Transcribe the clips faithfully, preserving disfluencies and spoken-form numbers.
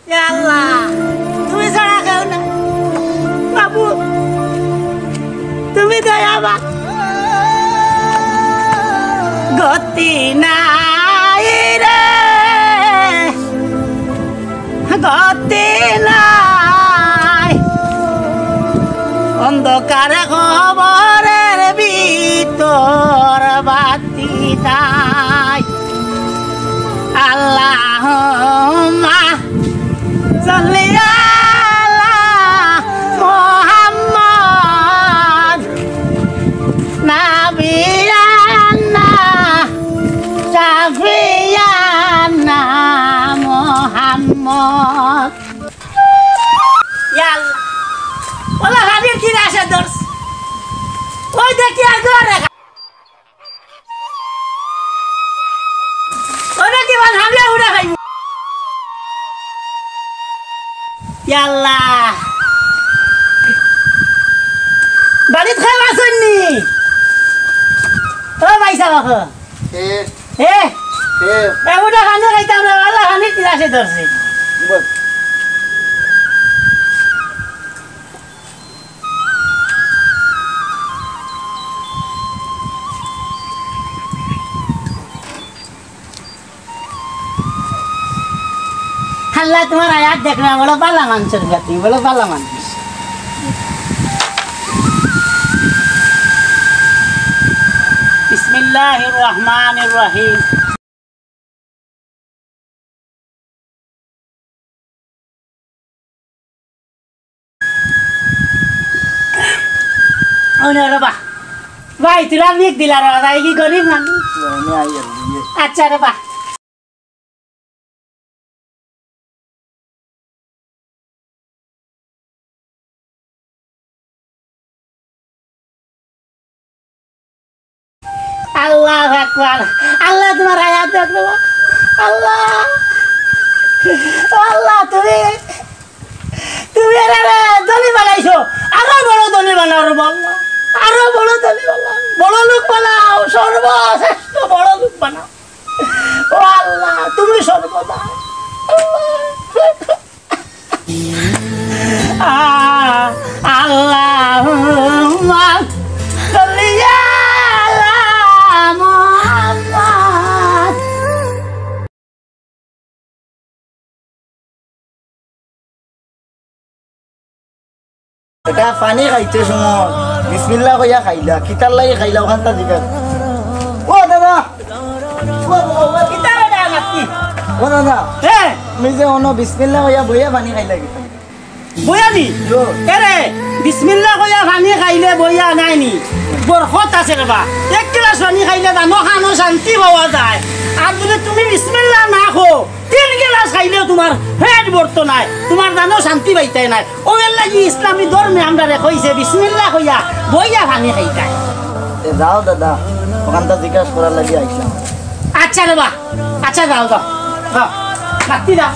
ইয়া আল্লাহ, তুমি ছাড়া কেউ না। বাবু, তুমি দয়াবান। গতি নাই রে, গতি নাই। অন্ধকার কবরের ভিতর বাতি নাই। আল্লাহুম্মা সাল্লি আলা মুহাম্মদ, নাবিয়ানা, শাফিয়ানা মুহাম্মদ। ইয়া আল্লাহ, ওলা হাবির কি রাশে ধরছে? ওই দেখি আর ঘরে ওরা কি বাল হামলা উড়া খাইব? ইয়া আল্লাহ। বাড়িত খাই আসেননি? ও ভাই সাহেব। এ, এ, এ। এ উড়া খানো খাইতাম না, আল্লাহ খানি তিরাশে ধরছে। বল। আল্লাহ তোমার আয়াত দেখরা, বড় ভালা মানুষের গতি, বড় ভালা মানুষ। বিসমিল্লাহির রহমানির রহিম। ওনে রে বা। ভাই, তুলা মিক দিলা রে, ভাই, কি গরিব মানুষ। আমি আই আর দিয়ে। আচ্ছা রে বা। আল্লাহু আকবার। আল্লাহ তোমার আয়াত দেখো। আল্লাহ। ও আল্লাহ, তুমি, তুমি এরারে ধনী বানাইছো। আরো বড় ধনী বানাও রে আল্লাহ। আরো বড় ধনী বানাও। বড় লোক বানাও। সর্বশ্রেষ্ঠ বড় লোক বানাও। ও আল্লাহ, তুমি সর্বদা। আ-, আল্লাহুম্মা সাল্লি আলা মুহাম্মাদ। এটা পানি খাইতে সময় বিসমিল্লাহ কইয়া খাইলা, কিতার লাগি খাইলা ওখানটা জিজ্ঞাসা। ও দাদা, ও, ও, ও, কিতা বেটা নাকি? ও দাদা, এ! তুমি যে অনো বিসমিল্লাহ কইয়া বইয়া পানি খাইলা কিতা? বইয়া নি? ও। এরে, বিসমিল্লাহ কইয়া পানি খাইলে বইয়া নায় নি? বরকত আছে রে বা। এক গিলাস পানি খাইলে জানো খানো শান্তি পাওয়া যায়। আর যদি তুমি বিসমিল্লাহ না কও, তিন গিলাস খাইলেও তোমার পেট ভরতো নায়, তোমার জানো শান্তি পাইতায় নায়। অউ এর লাগি ইসলামী ধর্মে আমরারে কইছে বিসমিল্লাহ কইয়া বইয়া পানি খাইতায়। যাও দাদা, অখানটা জিজ্ঞাসা করার লাগি আইছলাম। আচ্ছা রে বা, আচ্ছা, যাও, যাও, যাও, মাতি যাও।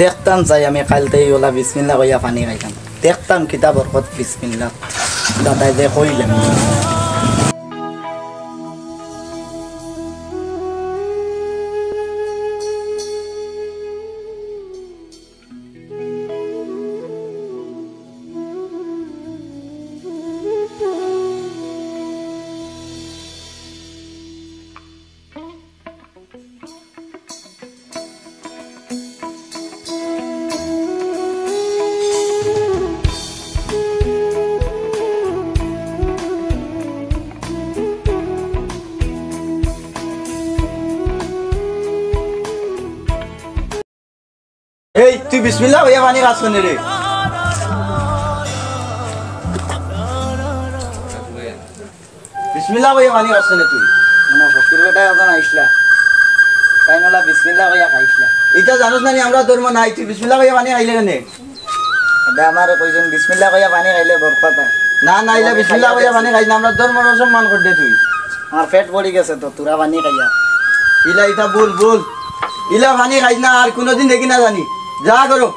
দেখতাম চাই আমি কাইল থাকি অলা বিসমিল্লা কইয়া পানি খাইতাম। দেখতাম কিতা বরকত বিসমিল্লা। দাদায় যে কইলা। এই, তুই বিসমিল্লা কইয়া পানি খাস কেনে রে? বিসমিল্লা কইয়া পানি খাস কেনে তুই? মানে ফকির বেটা একজন আইছলা, তাইন অলা বিসমিল্লা কইয়া খাইছলা। ইতা জানোস না নি, আমরার ধর্ম নাই, তুই বিসমিল্লা কইয়া পানি খাইলে কেনে? দাদা, আমারে কইছইন বিসমিল্লা কইয়া পানি খাইলে বরকত অয়। না, না, ইলা আমি বিসমিল্লা খাইয়া কইয়া দেখছি। পানি খাইস না, আমরার ধর্মর অসম্মান কররে তুই। আমার পেট ভরি গেছে তো, থুড়া পানি খাইয়া। ইলা ইতা ভুল, ভুল। ইলা পানি খাইস না, আর কুনুদিন দেখি না জানি। যা করো।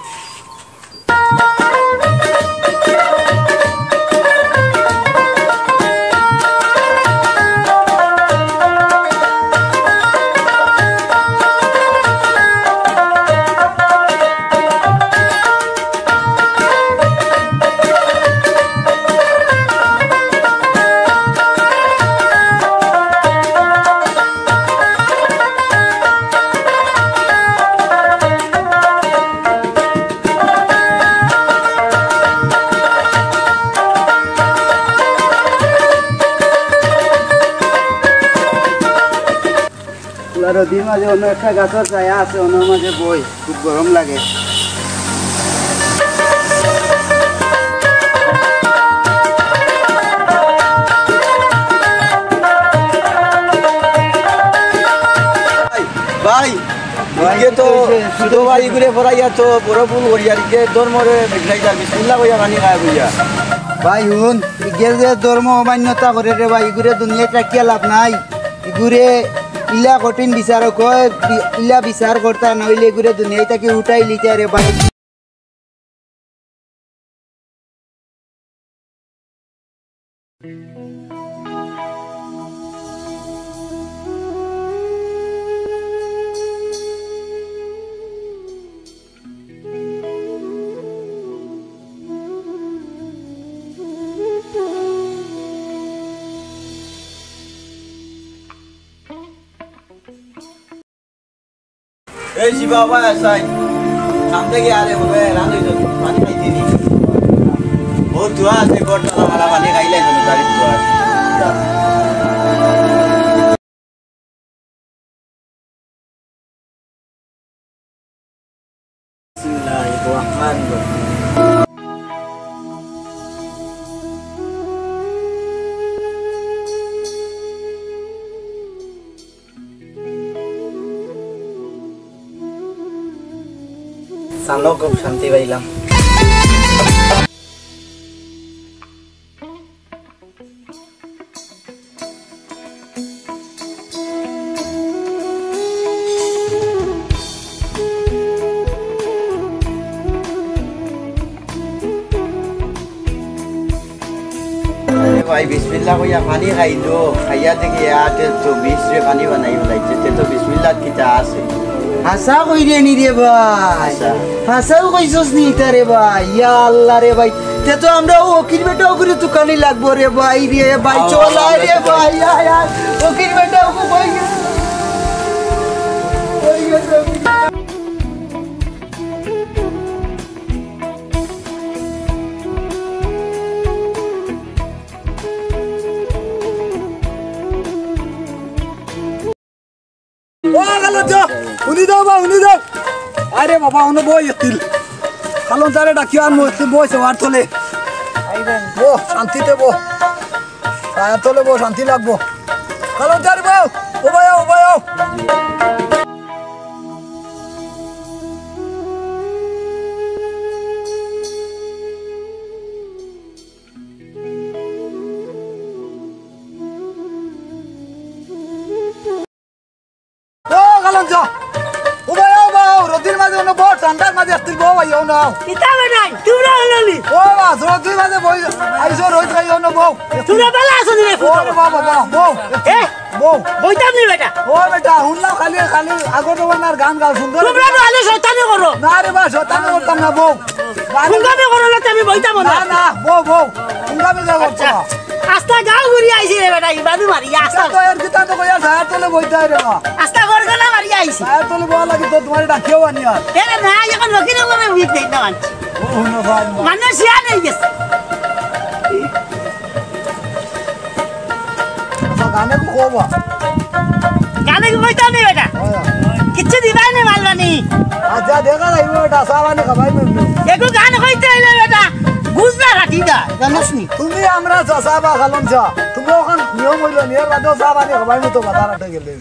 পুরা রোদির মাঝে অন্য একটা গাছর ছায়া আছে, অন্যর মাঝে বই, খুব গরম লাগে। ভাই, ভাই, ইগে তো ছোট ভাই ইগুরে পড়াইয়া তো বড় ভুল করিয়ার, ইগে ধর্মরে বিগড়াইতার, বিসমিল্লা কইয়া পানি খায় কইয়া। ভাই হুন, ইগে যে ধর্ম অমান্যতা করে রে ভাই, ইগুরে দুনিয়াত রাখিয়া লাভ নাই। ইগুরে ইলা কঠিন বিচারক অয়, বি-, ইলা বিচার করতা, নাইলে ইগুরে দুনিয়া থাকি উঠাই লিতা রে ভাই। এই শিবা ভাই, আসাই। সামনে গিয়া আরে হবে, রান হইল, পানি খাইতে নি। বহুত দোয়া আছে, ঘর তালা মালা পানি খাইলে হইল, গাড়ির দোয়া আছে। বিসমিল্লাহির রহমানির রহিম। চানো খুব শান্তি পাইলাম। আরে ভাই, বিসমিল্লাহ কইয়া পানি খাইলো, খাইয়া দেখি আতে তো বিষ রে পানি বানাই ফেলাইছে, তে তো বিসমিল্লাহ কিতা আছে? হাছা কইরে নি রে ভাই? হাছা। হাছাউ কইছস নি ইতা রে ভাই? ইয়া আল্লাহ রে ভাই, তে তো আমরা অউ ফকির বেটা অগুরে তুকানি লাগবো রে ভাই, রে ভাই, আও, চল আয় রে ভাই, আয়, আয়। ফকির বেটা অগু ভাই। ও, খালন জ, হুনি যাও বা, হুনি যাও। আরে বাবা, হুনো বই এতিল। খালন যারে ডাকিও আর মই এতিল বই সেওয়ার তলে। বো, শান্তিতে বো। ছায়ার তলে বো, শান্তি লাগবো। হ্যালো, জারি বউ। ও ভাই, ও ভাই, ও। ও, গালন যা। ও ভাই, ও ভাই, ও, রোদির মাঝে অনো বউ, ঠান্ডার মাঝে আসছিল বউ, ভাই, ও নাও। ইতা বে নাই, তোমরা হলো নি। ও বাস, রোদির মাঝে বউ, আইসো রোদ ভাই, অনো বউ। তোমরা বেলা আছো নি রে, ও ফুটো? রে বাবা, বাবা, বউ। এ? বউ। বইতাম নি বেটা। ও বেটা, হুনলাম খালি, খালি আগর জমানার গান গাও, সুন্দর। তোমরা তো খালি শয়তানি করো। না রে বা, শয়তানি করতাম না, বউ। বারে হুঙ্গামি করো না, আমি বইতাম না। না, না, বউ, বউ। হুঙ্গামি যা করছো আচ্ছা। না। আস্তা গাঁও ঘুরি আইছি রে বেটা, ইবাদু মারি, আস্তা। তো এর কিতা তো কইয়া ছায়ার তলে বইতে হয় রে বা। আস্তা গরগলা মারি আইছি। ছায়ার তলে বওয়া লাগি তো তোমার ডাকিও আনি আর। এরে না, এখন রকি রে বলে উইক দেই না মানছি। ও, হুনো ভাই। মানুষ ইয়া নেই গেছে। আচ্ছা, গানে কি কবা? গানে কি কইতাম নি বেটা? হ্যাঁ। কিচ্ছু দিবাই নি মালবানি। আচ্ছা, দেখা যাইব বেটা, চা পানি খাবাই নি। এগু গান কইতে হইলে বেটা, বুঝ না কাটি দা, জানোস নি? তুমি আমরা চা, চা বা খালন চা। তুমি ওখান নিয়ম হইল, নিয়ম বাদেও চা পানি খাবাই নি তো বাজার হাটে গেলে।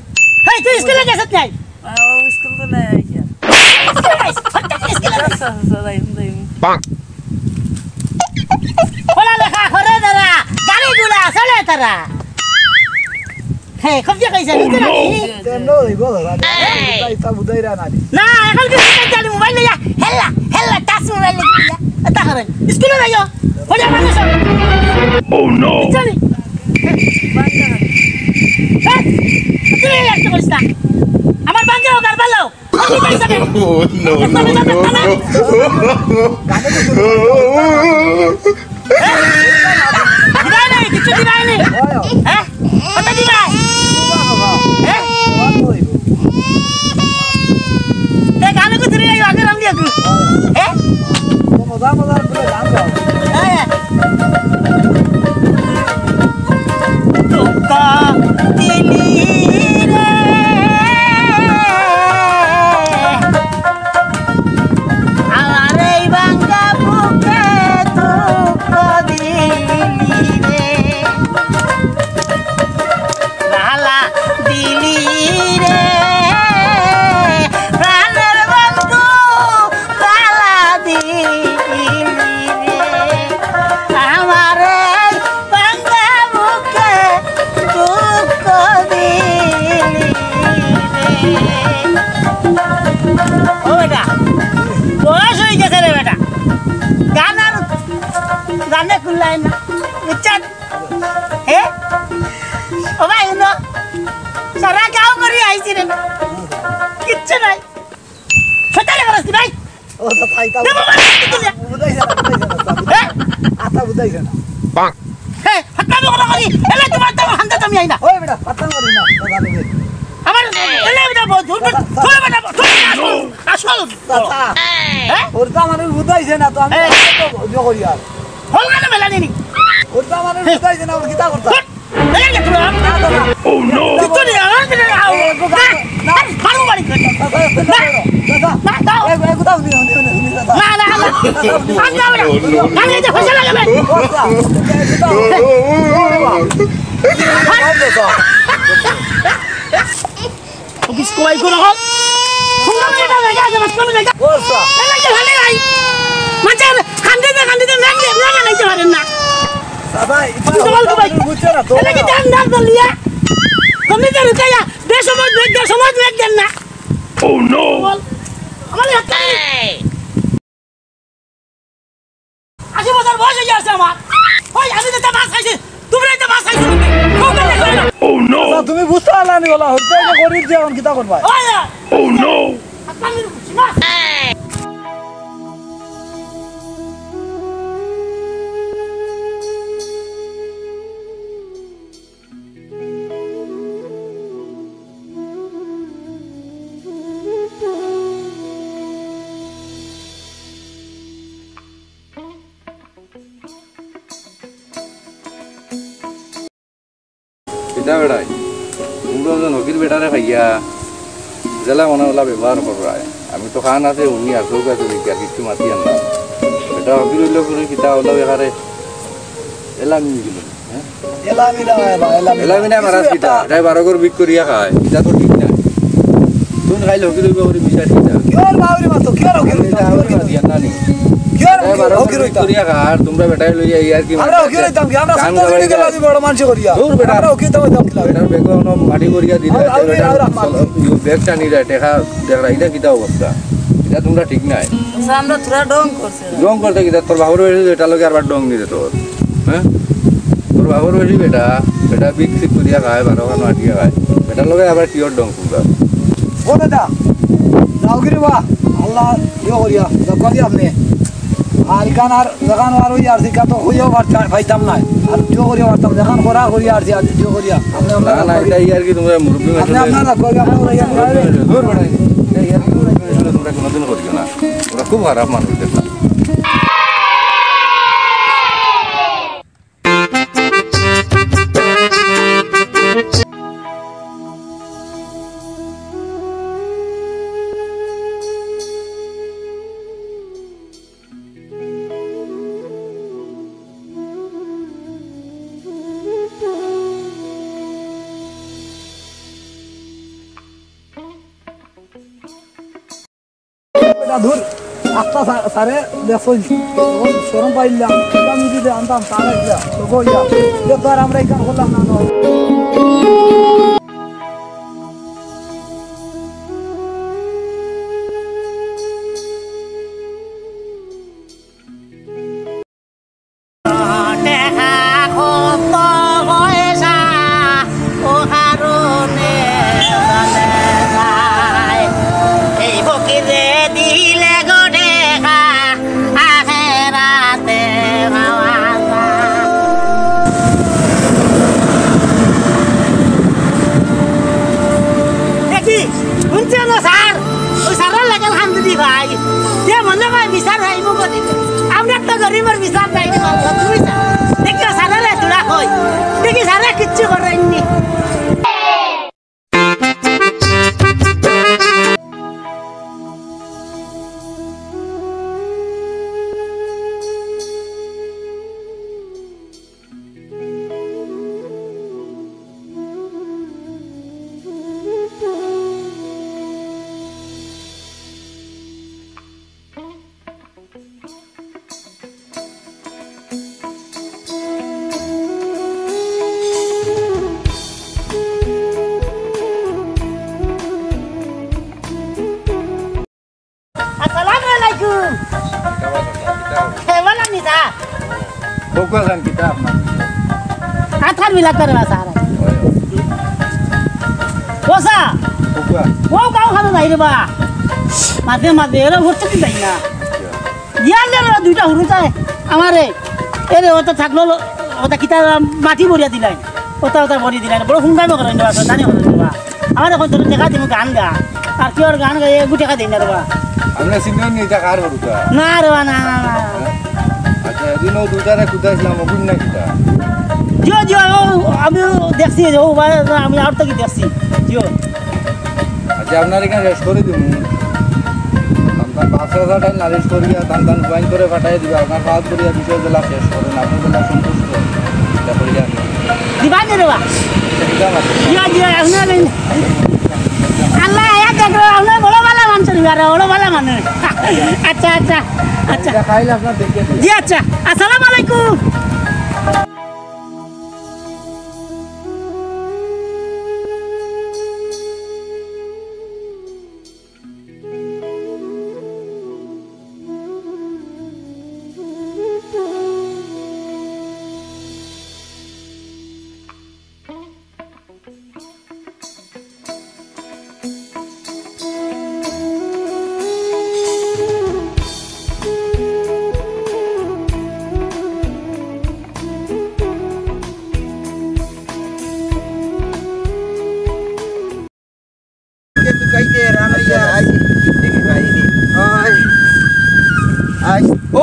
হেই, তুই স্কুলে গেছত নাই? আহ, ও স্কুল তো নাই, আইয়া। স্কুলে নাই, হঠাৎ স্কুলে নাই। আচ্ছা, আচ্ছা, যাইমু, যাইমু। পড়ালেখা করে তারা, গাড়ি ঘোড়া চলে তারা। হে, খুব যে কইছে, বুঝতে পারছি। তেমন হইব, বাবা। এই! তাই তা বুঝাই রা না। না, এখন কি বুঝাই জানি, মোবাইল লইয়া, হেল্লা, হেল্লা, টাচ মোবাইল লইয়া, এটা করেন। স্কুলে যাইও, পড়ে মানুষ। Oh no! বুঝছো নি? এই, তুই এই একটা করিস না। আমার বান্ধব, গার ভালো। Oh, no, no, no, no. দিবাই নাই, কিচ্ছু দিবাই নাই। হ্যাঁ? কত দিবাই? হ্যাঁ? তে গানে কো ধরে আইও, আগে রাম দিয়া কো। হ্যাঁ? মজা মজা করে গান গাও। হ্যাঁ। দুঃখ দিলি রে। আমার এই ভাঙ্গা বুকে দুঃখ দিলি রে। জ্বালা দিলি রে, প্রাণের বন্ধু, জ্বালা দিলি রে। আমার এই ভাঙ্গা বুকে দুঃখ দিলি রে। ও বেটা, বয়স হয়ে গেছে রে বেটা, গান আর গানে কুলায় না, বুঝছেন? হে? ও ভাই, হুনো, সারা গাঁও ঘুরি আইছি রে, কিচ্ছু নাই। সেটারে বলছি ভাই। ও তো ভাই, তাও না, বাবা, না, না, না। বুঝাইছে না, বুঝাইছে না, তাও। হ্যাঁ? আতা বুঝাইছে না। হে, হাতটা আমি ওরা করি। এলে তোমার তো হান্দা তুমি আইনা। ওই বেটা, হাতটা মারি না, তো ভালো রে। আমার এলে বেটা বল, ধুর, ধুর, ধুর বেটা, ধুর, আসল, আসল। চাচা, হ্যাঁ? ওর তো আমার বুঝাইছে না, তো আমি এই। তো ইয়ে করি আর। হল কেন মেলা নেই? ওর তো আমার বুঝাইছে না, ওর কিতা করতা? ধুর, এই যে তোরা। না, দাদা। Oh no! কিচ্ছু নেই, আমার দিকে আও। এই, এই, এই, না। এই, মারো বাড়ি করে। চাচা, এই, না। এই, এই, কোথাও নেই, নেই, নেই, নেই, চাচা। না, না, না। আর যাও না। আমি এই যে পয়সা লাগে ভাই। ও, চাচা, এই, কোথাও নেই। ও, বাবা। ও, চাচা। অফিস কমাই করে হল। সুন্দর করে এটা জায়গা আছে, মাঝখানে জায়গা। ও, আচ্ছা। এটা কি ভালো নাই? মাঝে খান্দিতে খান্দিতে মেঘ দিয়ে মেঘ আনাইতে পারেন না। দাদা, এটা তুমি তো বলতে ভাই। বুঝছো না তো? এটা কি জান না বলিয়া? তুমি তো রুকাইয়া, বেসময় মেঘ দেন, সময় মেঘ দেন না। Oh no! বল। আমার একটা আশি বছর বয়স হয়ে গেছে আমার। ওই আমি তো মাছ খাইছি, তোমরা তো মাছ খাইছো না। Oh no! আচ্ছা, তুমি বুঝতে পারলা নি ওলা, হইতে হইতে করির যে এখন কিতা করবা? ওই না। Oh no! আপনার মাছ। কিতা বেটায়, তোমরা যে নকির বেটারে খাইয়া, জেলা মনে ওলা ব্যবহার কররায়। আমি তো খান আছে, উনি আর চোখ আছে, দেখি আর কিচ্ছু মাতি আর না। বেটা হকির হইল করে কিতা হলো বেকারে, এলা আমি গেলাম। এলামিনা ভাই, ভাই, এলামিনা। এলামিনা মারাস কিতা? এটাই বারো ঘর বিক করিয়া খায়, ইটা তো ঠিক না। তুই খাইলে হকি লইবে করি বিচার কিতা? কিয়র বাউরি মাতো, কিয়র হকি লইতাম? এটা আমার কাছে ইয়ার না নি। কিয়র হকি, বারো ঘর হকি বিক লইতাম? করিয়া খা, আর তোমরা বেটায় লইয়া ইয়ার কি আমরা মারো? হকি লইতাম কি? আমরা গান সত্তর গাওয়া দিনে গেলা কি বড় মানষে করিয়া। দূর বেটা। আমরা হকি তো হইতাম কি লাগে? বেটার বেগো অনো মাটি করিয়া দিলে, আর, আর, বেটার আর, আর, আর, ব্যাগ টানি যায়, টেকা দেখরা, ইটা কিতা অবস্থা? ইটা তোমরা ঠিক নাই। আচ্ছা, আমরা তোরা ঢং করছে। ঢং করতে কিতা? তোর বাপর বাড়ি এটা লগে আরবার ঢং দিতে তোর, হ্যাঁ? তোর বাপর বাড়ি বেটা, বেটা বিক সিক করিয়া খায়, বারো খানো আটিয়া খায়, বেটার লগে আবার কিয়র ঢং করবা? ও দাদা, যাও কি রে বা? আল্লাহ ইয়ে করিয়া, জব্বা দি আপনি। আর ইখান আর যেখান আর ওই আর ইখান তো হইয়াও পারতাম, পাইতাম না। আর জো করিয়া পারতাম, যেখান করা করিয়া আর আর জো করিয়া। আপনি আপনার না, না, এটা ইয়ার কি তোমরা মুরব্বি আপনি মানুষ? আপনার রাখো, আপনি ওই আর দূর বেটা, এটা ইয়ার কি মুরব্বি মানুষ তোমরা কোনোদিন করিও না। ওরা খুব খারাপ মানুষ দেখলাম। বেটা ধুর, আস্তা সা-, সারে দেখছইন। তখন শরম পাইলাম, এটা আমি যদি আনতাম, তার একটা লোক হইয়া, যে তো আর আমরা এই কাম করলাম না, না। টেকা কত পয়সা, ও কারণে চলে যায়। এই ফকিরে দিলে গো টেকা, আখেরাতে পাওয়া যায়। দেখি, শুনছেন না স্যার? ওই স্যারের লাগে আলহামদুলিল্লাহ ভাই। যে মনে হয় বিচার হইব বলি। আমরা তো গরিবের বিচার নাই রে বাবা, তুমি স্যার। দেখি স্যারের দোয়া কই। দেখি স্যারে কিচ্ছু করেননি। আসসালামু আলাইকুম। কেমন আছেন, স্যার? বউকা খান, কিতা আপনার? আঠার মিলা করে বা, স্যার। ও, স্যার। বউকা। ও, গাঁও খানো যাই রে বা। মাঝে মাঝে এরা ভর্তি যাই না। ইয়ার লে দুইটা হুরু চায় আমারে, এরে ওটা থাকলো, ওটা কিতা মাটি ভরিয়া দিলাই, ওটা ওটা ভরি দিলাই, বড় হুঙ্গামে করেন রে বা, জানি করেন রে বা। আমার এখন তোর দেখা দিমু গান গা, আর কি ওর গান গাই, এগু দেখা দিন না রে বা। আমরা সিনিয়র নি, এটা কার হুরুতা? না রে বা, না, না, না। আচ্ছা, এদিন ও দুইটারে কুদাইছিলাম, ও গুণ না কিতা? জিও, জিও, ও, আমি দেখছি, ও বা, আমি আর তো কি দেখছি, জিও। আচ্ছা, আপনার এখানে শেষ করে দিমু। আপনার পাঁচ হাজার টাকা নালিশ করিয়া, তান তান জয়েন করে পাঠাই দিবে। আপনার কাজ করিয়া বিষয় জেলা শেষ করেন, আপনি জেলা সন্তুষ্ট। এটা করিয়া দিবা নি রে বা? এটা দিতাম আর কি। ইয়া, ইয়া, আপনার এই আল্লাহ, আয়া দেখো, আপনার বড় ভালা মানুষ রে বা, বড় ভালা মানুষ। আচ্ছা, আচ্ছা, আচ্ছা। এটা খাইলে আপনার দেখে দিবে। জি, আচ্ছা। আসসালামু আলাইকুম।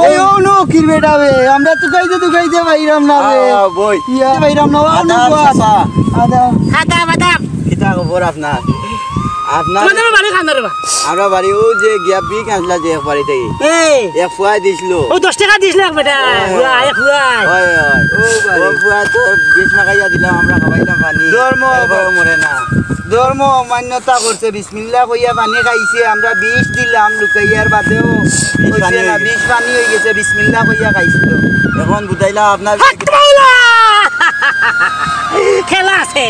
ওই, ও নো, কির বেটা বে, আমরা তুকাইতে তুকাইতে পাইরাম না বে। আ, বই। ইয়া, পাইরাম না, ও আদাব, নো, চাচা। আদাব। আদাব, আদাব। কিতা খবর আপনার? আপনার তোমাদের বাড়ি কান্দরে বা? আমরা বাড়ি ও যে গিয়া বিষ আনলা যে এক বাড়ি থাকি। এই। এক ফুয়ায় দিছিল। ও দশ টেকা দিছিল এক বেটা। অয়, অয়। ফুয়া, এক ফুয়া। অয়, অয়। ও বাড়ি। ও ফুয়া তো বিষ মাখাইয়া দিলাম, আমরা খাওয়াইলাম পানি। ধর্ম। এরপরেও মরে না। ধর্ম অমান্যতা করছে, বিসমিল্লাহ কইয়া পানি খাইছে, আমরা বিষ দিলাম লুকাইয়ার বাদেও বিষ অইছে পানি না, অই গেছে। বিষ পানি অই গেছে, বিসমিল্লাহ কইয়া খাইছিল। এখন বুঝাইলাম আপনার হাত মাওলা! খেলা আছে।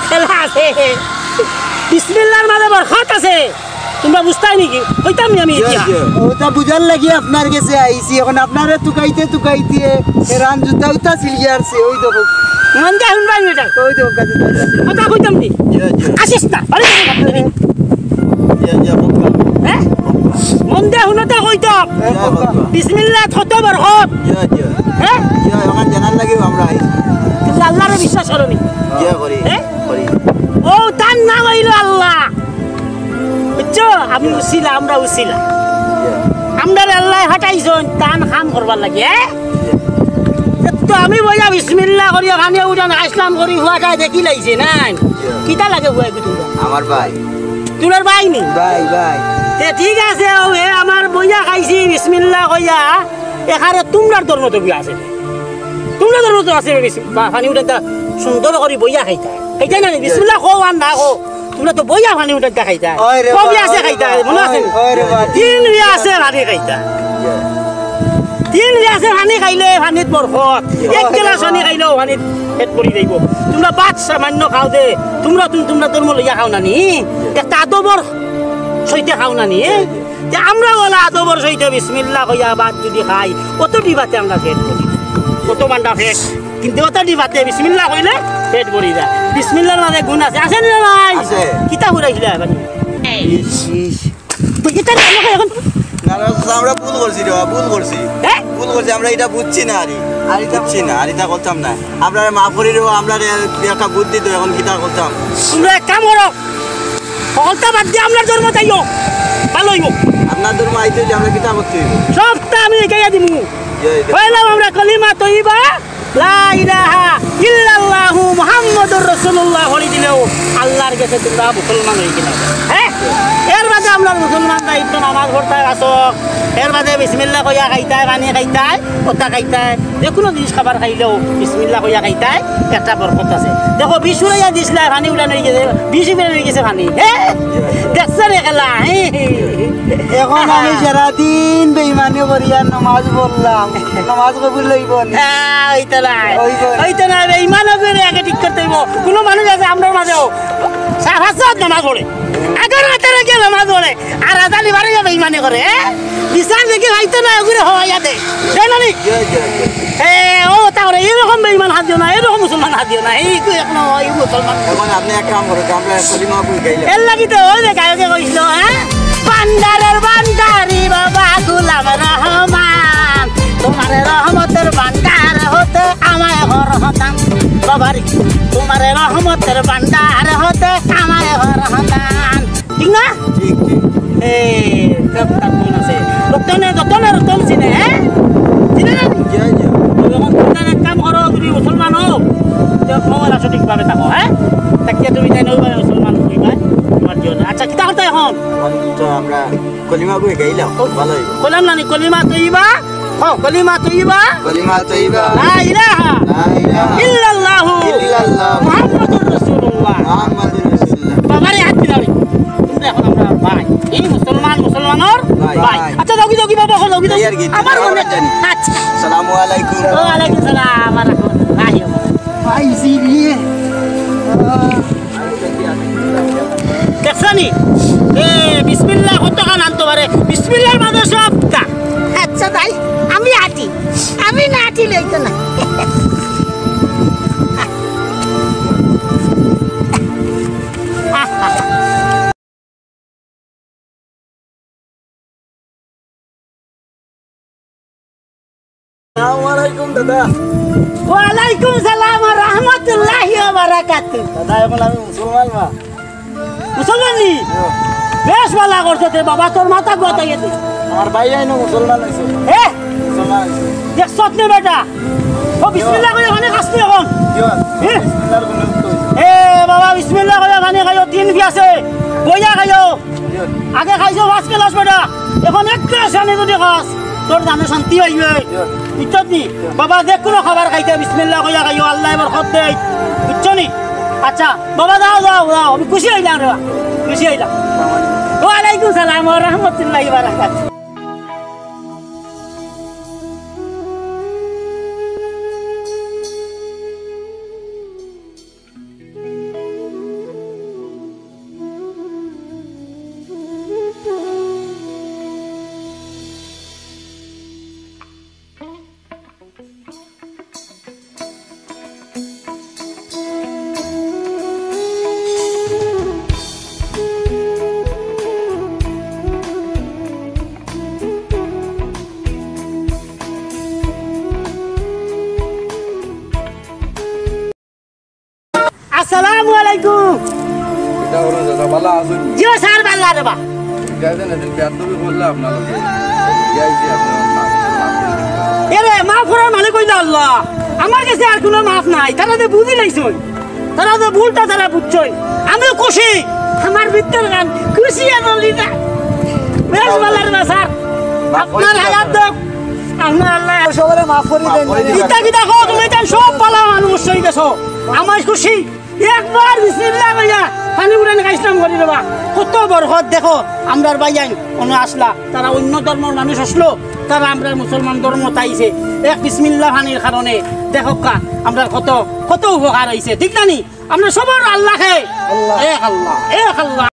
খেলা আছে। বিসমিল্লাহর মাঝে বরকত আছে। তোমরা বুঝতায় নাকি? কইতাম নি আমি ইতিয়া? ওটা বুঝার লাগি আপনার গেছে আইছি। এখন আপনারে তুকাইতে তুকাইতে এরান জুতা উতা ছিলিয়ারছে। ওই দেখো। মন দিয়া হুনবায় বেটা। ওই দেখো, গাছে জুতা উতা ছিলিয়ারছে। কথা কইতাম নি? জি, জি। আসিস না। আরে, জি, জি, খুব ভালো। হ্যাঁ? মন দিয়া হুনতে কইতাম। হ্যাঁ, বাবা। বিসমিল্লাহ, কত বরকত। জি, জি। হ্যাঁ? জি, ওখানে জানার লাগিও আমরা আইছি। কিন্তু আল্লাহরে বিশ্বাস করো নি? জি, করি। হ্যাঁ? করি। ও, তার নাম অইলো আল্লাহ। বুঝছো? আমি উসিলা, আমরা উসিলা। জি। আমরারে আল্লায় ফাটাইছইন, তান কাম করবার লাগি, হ্যাঁ? জি। তো আমি বইয়া বিসমিল্লাহ করিয়া পানি উঠান আইসলাম করি, ফুয়াটায় দেখিলাইছে, না? জি। কিতা লাগে ফুয়া কি তোমরা? আমার ভাই। তোমরার ভাই নি? ভাই, ভাই। তে ঠিক আছে, ও হে আমার বইয়া খাইছি, বিসমিল্লাহ কইয়া, এখানে তোমরার ধর্ম তো আছে। তোমরার ধর্ম তো আছে, বিস-, বা-, পানি উঠান তা সুন্দর করি বইয়া খাইতা। খাইতা না নি? বিসমিল্লাহ কও আর না কও। তোমরা তো বইয়া পানি উঠান তা খাইতা। ওই রে কবি বা, আছে ওই রে খাইতা, বা, মনে আছে? ওই, ওই রে বা। তিন গিলাসে পানি খাইতা। তিন গিলাসে পানি খাইলে পানিত বরকত। এক গিলাস পানি খাইলেও পানিত পেট ভরি যাইবো। তোমরা ভাত সামান্য খাও দে, তোমরা তুমি তোমরা ধর্ম লইয়া খাও না নি? একটা আদবর সইতে খাও না নি? যে আমরা ওলা আদবর সইতে বিসমিল্লাহ কইয়া ভাত যদি খাই, কত ডিবাতে আমরা পেট ভরি। কত বান্ডা পেট। কিন্তু অত ডিবাতে বিসমিল্লাহ কইলে পেট ভরি যায়। বিসমিল্লাহর মাঝে গুণ আছে, আছে নি রে ভাই? আছে। কিতা ঘুরাইছিলে এবার? ইস, ইস। তো এটা না, আমাকে এখন না, না, আমরা ভুল করছি রে, ভুল করছি। হ্যাঁ? ভুল করছি, আমরা এটা বুঝছি না, আরে। আর এটা বুঝছি না, আর এটা করতাম না। আমরা মাফ করি রে, আমরা একটা বুদ্ধি তো এখন কিতা করতাম। তোমরা এক কাম করো, হকলতা বাদ দিয়া আমরার ধর্ম যাইও, ভালো অইবো। আপনার ধর্ম আইতে হইলে আমরা কিতা করতে হইব? সবটা আমি শিখাইয়া দিমু। জয় দেব। কইলাম আমরা কলিমা তৈবা, লা ইলাহা ইল্লাল্লাহু মুহাম্মাদুর রাসূলুল্লাহ পড়ি দিলেও আল্লাহর গেছে তোমরা মুসলমান অই গেলায়। হ্যাঁ? এর বাদে আমরা মুসলমান দায়িত্ব নামাজ পড়তায় আছো, এর বাদে বিসমিল্লাহ কইয়া খাইতায়, পানি খাইতায়, কথা খাইতায়। যে কোনো জিনিস খাবার খাইলেও বিসমিল্লাহ কইয়া খাইতায়, একটা বরকত আছে। দেখো, বিষ উড়াইয়া দিছলায়, পানি উড়ান অই গেছে, বিষ উড়ান অই গেছে পানি। হে? দেখছো রে খেলা? হে, হে, হে। এখন আমি সারাদিন বেইমানি করি আর নামাজ পড়লাম, নামাজ কবুল অইবো নি? আহ, অইতো নায়। অইবো নি? অইতো নায়, বেইমান অইবো রে, আগে ঠিক করতে অইবো। কোনো মানুষ আছে আমরার মাঝেও, সারা রাত নামাজ পড়ে, আগর মাথার আগে নামাজ পড়ে, আর আজালি বারে বেইমানি করে, হ্যাঁ? বিচার দেখি হয়তো না, ওগুলো হওয়াইয়া দে। জানো নি? এ, ও, তাহলে এরকম বেইমান হাত দিও না, এরকম মুসলমান হাত দিও না। এই তো এখনো এই মুসলমান। এখন আপনি এক কাম করুন, আমরা কলিমা বই গাইলে। এর লাগি তো ওই যে গায়কে কইছিল, হ্যাঁ? ভান্ডারের ভান্ডারি বাবা গোলাম রহমান, তোমার রহমতের ভান্ডার হতে আমায় হর হতাম। বাবারি, তোমার রহমতের ভান্ডার হতে আমায় হর হতাম। ঠিক না? ঠিক, ঠিক। এ, সব তার মন আছে। রতনে, রতনে, রতন চিনে, হ্যাঁ? চিনে না? জি, জি। তো এখন তুমি তাহলে এক কাম করো, তুমি মুসলমান হও, তো ক্ষমতা সঠিকভাবে থাকো, হ্যাঁ? তাকিয়ে তুমি তাই নইবা মুসলমান হইবা, তোমার জীবনে। আচ্ছা, কিতা করতে এখন? এখন তো আমরা কলিমা বই গাইলাম, ভালো হইব। কইলাম না নি, কলিমা তৈবা? হ, কলিমা তৈবা। কলিমা তৈবা। লা ইলাহা লা ইলাহা ইল্লাল্লাহু ইল্লাল্লাহু মুহাম্মাদুর রাসূলুল্লাহ। মুহাম্মাদুর রাসূলুল্লাহ। বাবারে হাত দিলাম। কিন্তু এখন আমরা ভাই। এই মুসলমান, মুসলমানর ভাই। ভাই। আচ্ছা, যাওগি, যাওগি বাবা, এখন যাওগি, যাওগি। এই আর কি, আমার আমরা মনে জানি। আচ্ছা। আসসালামু আলাইকুম। ওয়া আলাইকুম সালাম ওয়া রাহমাতুল্লাহি ওয়া বারাকাতুহু। ভাই, জি, জি। দেখছনি? এ, বিসমিল্লাহ কতখান আনতো পারে? বিসমিল্লাহর মাঝে সবটা। আচ্ছা, তাই আমি আটি। আমি না আটি লইতো না। আসসালামু আলাইকুম দাদা। ওয়ালাইকুম সালাম ওয়া রাহমাতুল্লাহি ওয়া বারাকাতুহু। দাদা, এখন আমি মুসলমান না। মুসলমান নি? হ্যাঁ। বেশ ভালা করছো তে বাবা, তোর মাথা গতাই গেছে। আমার ভাই আইনো মুসলমান হইছে। এ? মুসলমান হইছে। দেখছত নি বেটা? ও বিসমিল্লাহ কইয়া পানি খাস নি এখন? জি। এ? বিসমিল্লাহর গুণে উঠতে হইছে। এ বাবা, বিসমিল্লাহ কইয়া পানি খাইও, তিন পিয়াসে। কইয়া খাইও। আগে খাইছো first class বেটা, এখন এক গ্লাস পানি যদি খাস, তোর জানো শান্তি অইবে। বুঝছত নি? বাবা, যে কুনু খাবার খাইতে বিসমিল্লাহ কইয়া খাইও, আল্লায় বরকত দেইন। বুঝছো নি? আচ্ছা, বাবা, যাও, যাও, যাও, আমি খুশি অইলাম রে বা, খুশি অইলাম। ওয়ালাইকুম সালাম ওয়া রাহমাতুল্লাহি ওয়া বারাকাতুহু। আসসালামু আলাইকুম। কিতা করো চাচা, ভালা আছইন? জি ও স্যার, ভালা রে বা। ইটা যে এদিন বেয়াদবি করলা আপনার লগে, ইয়া ইয়া আপনার মাফ, মাফ করে দিন। এরে, মাফ করার মালিক অইলা আল্লাহ। আমার গেছে আর কুনু মাফ নাই। তারা যে বুঝি লাইছইন, তারা যে ভুলটা তারা বুঝছইন, আমিও খুশি। আমার ভিতর গান খুশি আনন্দিতা। বেশ ভালা রে বা স্যার। মাফ করে আপনার দিন হায়াত আপনারা। দেখ, আপনার আল্লাহ। সবরে মাফ করি দেন। মাফ করি দিন। কিতা কিতা কও তুমি, তাই সব ভালা মানুষ অই গেছো। আমার খুশি। একবার বিসমিল্লাহ কইয়া পানি উড়ানি খাইছিলাম করি রে বা। কত বরকত দেখো, আমরার ভাইয়াইন অনো আসলা, তারা অন্য ধর্মর মানুষ আসলো, তারা আমরার মুসলমান ধর্মত আইছে। এক বিসমিল্লাহ পানির কারণে দেখউক্কা, আমরার কত, কত উপকার অইছে, ঠিক না নি? আমরা সবর আল্লাহ কে? আল্লাহ। এক আল্লাহ, এক আল্লাহ।